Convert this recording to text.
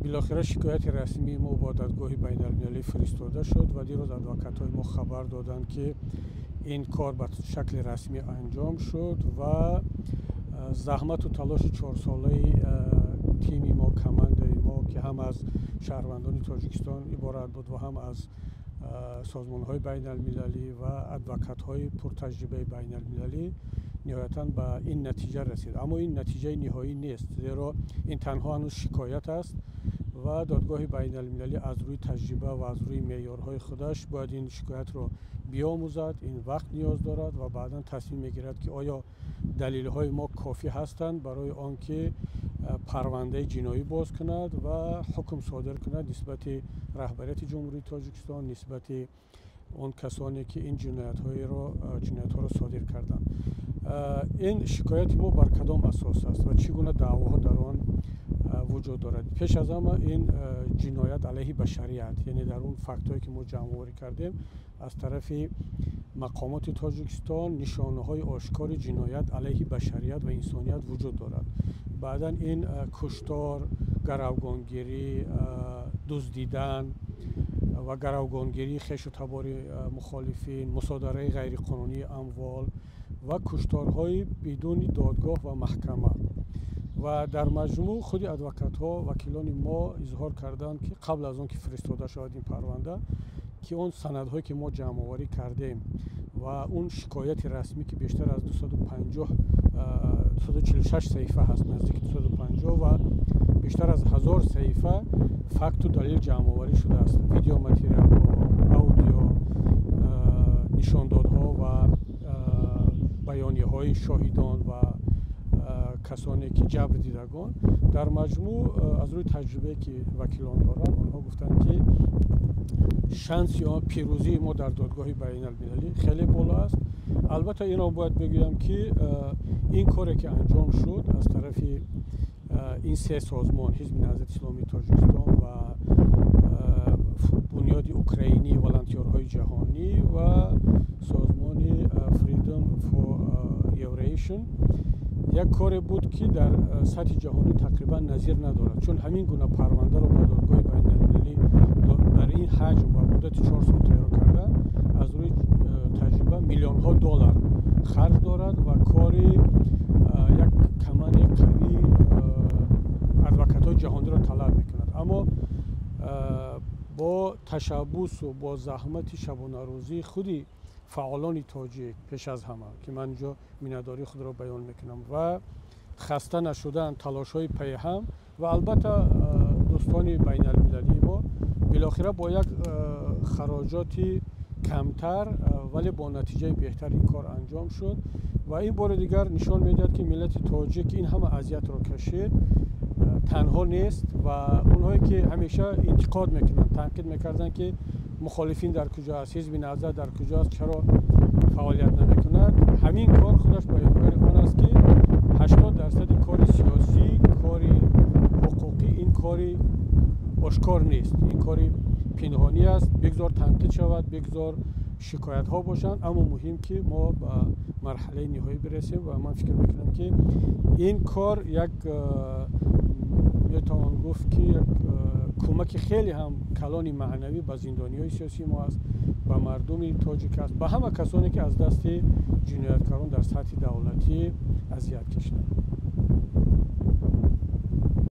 Билохира шикояти расмии мо ба додгоҳи байналмилалӣ фиристода шуд ва дирӯз адвокатҳои мо хабар доданд, ки ин кор ба шакли расмӣ анҷом шуд ва заҳмату талоши чорсолаи тими мо, командаи мо, ки ҳам аз шаҳрвандони Тоҷикистон иборат буд ва ҳам аз созмонҳои байналмилалӣ ва адвокатҳои пуртаҷрибаи байналмилалӣ, ниҳоятан ба ин натиҷа расид. Аммо ин натиҷаи ниҳоӣ нест, зеро ин танҳо ҳанӯз шикоят аст ва додгоҳи байналмилалӣ аз рӯи таҷриба ва аз рӯи меъёрҳои худаш бояд ин шикоятро биомӯзад. Ин вақт ниёз дорад ва баъдан тасмим мегирад, ки оё далелҳои мо кофӣ ҳастанд барои он ки парвандаи ҷиноӣ боз кунад ва ҳукм содир кунад нисбати раҳбарияти Ҷумҳурии Тоҷикистон, нисбати он касоне, ки ин ҷиноятҳоро содир карданд. Ин шикояти мо бар кадом асос аст ва чӣ гуна даъвоҳо дар он вуҷуд дорад? Пеш аз ҳама, ин ҷиноят алайҳи башарият, яъне дар он фактҳое, ки мо ҷамъоварӣ кардем, аз тарафи мақомоти Тоҷикистон нишонаҳои ошкори ҷиноят алайҳи башарият ва инсоният вуҷуд дорад. Баъдан ин куштор, гаравгонгирӣ, дуздидан ва гаравгонгирии хешу табори мухолифин, мусодараи ғайриқонунии амвол ва кушторҳои бидуни додгоҳ ва маҳкама. Ва дар маҷмӯъ худи адвокатҳо, вакилони мо изҳор карданд, ки қабл аз он ки фиристода шавад ин парванда, ки он санадҳое, ки мо ҷамъоварӣ кардем, ва он шикояти расмӣ, ки бештар аз 250, 246 саҳифа ҳаст, наздики 250 ва бештар аз 1000 саҳифа факту далел ҷамъоварӣ шудааст, видеоматериалҳо, аудио нишондодҳо ва баёнияҳои шоҳидон ва касоне, ки ҷабр дидагон. Дар маҷмӯъ, аз рӯи таҷрибае, ки вакилон доранд, онҳо гуфтанд, ки шанси он пирӯзии мо дар додгоҳи байналмилалӣ хеле боло аст. Албатта, инро бояд бигӯям, ки ин коре, ки анҷом шуд аз тарафи ин се созмон, Ҳизби Наҳзати Исломии Тоҷикистон ва Бунёди Украинии волонтёрҳои ҷаҳонӣ ва созмони Freedom for Eurasian, як коре буд, ки дар сатҳи ҷаҳонӣ тақрибан назир надорад, чун ҳамин гуна парвандаро ба додгоҳи байналмилалӣ дар ин ҳаҷм ва муддати 4 сол тайёр кардан, аз рӯи таҷриба, миллионҳо доллар харҷ дорад ва кори як командаи қавии адвокатҳои ҷаҳониро талаб мекунад. Аммо бо ташаббусу бо заҳмати шабонарӯзии худи фаъолони тоҷик пеш аз ҳама, ки ман инҷо миннатдории худро баён мекунам, ва хаста нашудан, талошҳои пайҳам ва албатта дӯстони байналмилалии мо, билохира бо як хароҷоти камтар, вале бо натиҷаи беҳтар ин кор анҷом шуд. Ва ин бори дигар нишон медиҳад, ки миллати тоҷик ин ҳама азиятро кашид, танҳо нест. Ва онҳое, ки ҳамеша интиқод мекунанд, танқид мекарданд, ки мухолифин дар куҷо аст, Ҳизби Наҳзат дар куҷо аст, чаро фаъолият намекунад, ҳамин кор худаш баёнгари он аст, ки 80 дарсади кори сиёсӣ, кори ҳуқуқӣ ин кори ошкор нест, ин кори пинҳонӣ аст. Бигзор танқид шавад, бигзор шикоятҳо бошанд, аммо муҳим, ки мо ба марҳалаи ниҳоӣ бирасем. Ва ман фикр мекунам, ки ин кор як, метавон гуфт, ки як кӯмаки хеле ҳам калони маънавӣ ба зиндониҳои сиёсии мо аст, ба мардуми тоҷик аст, ба ҳама касоне, ки аз дасти ҷинояткарон дар сатҳи давлатӣ азият кашиданд.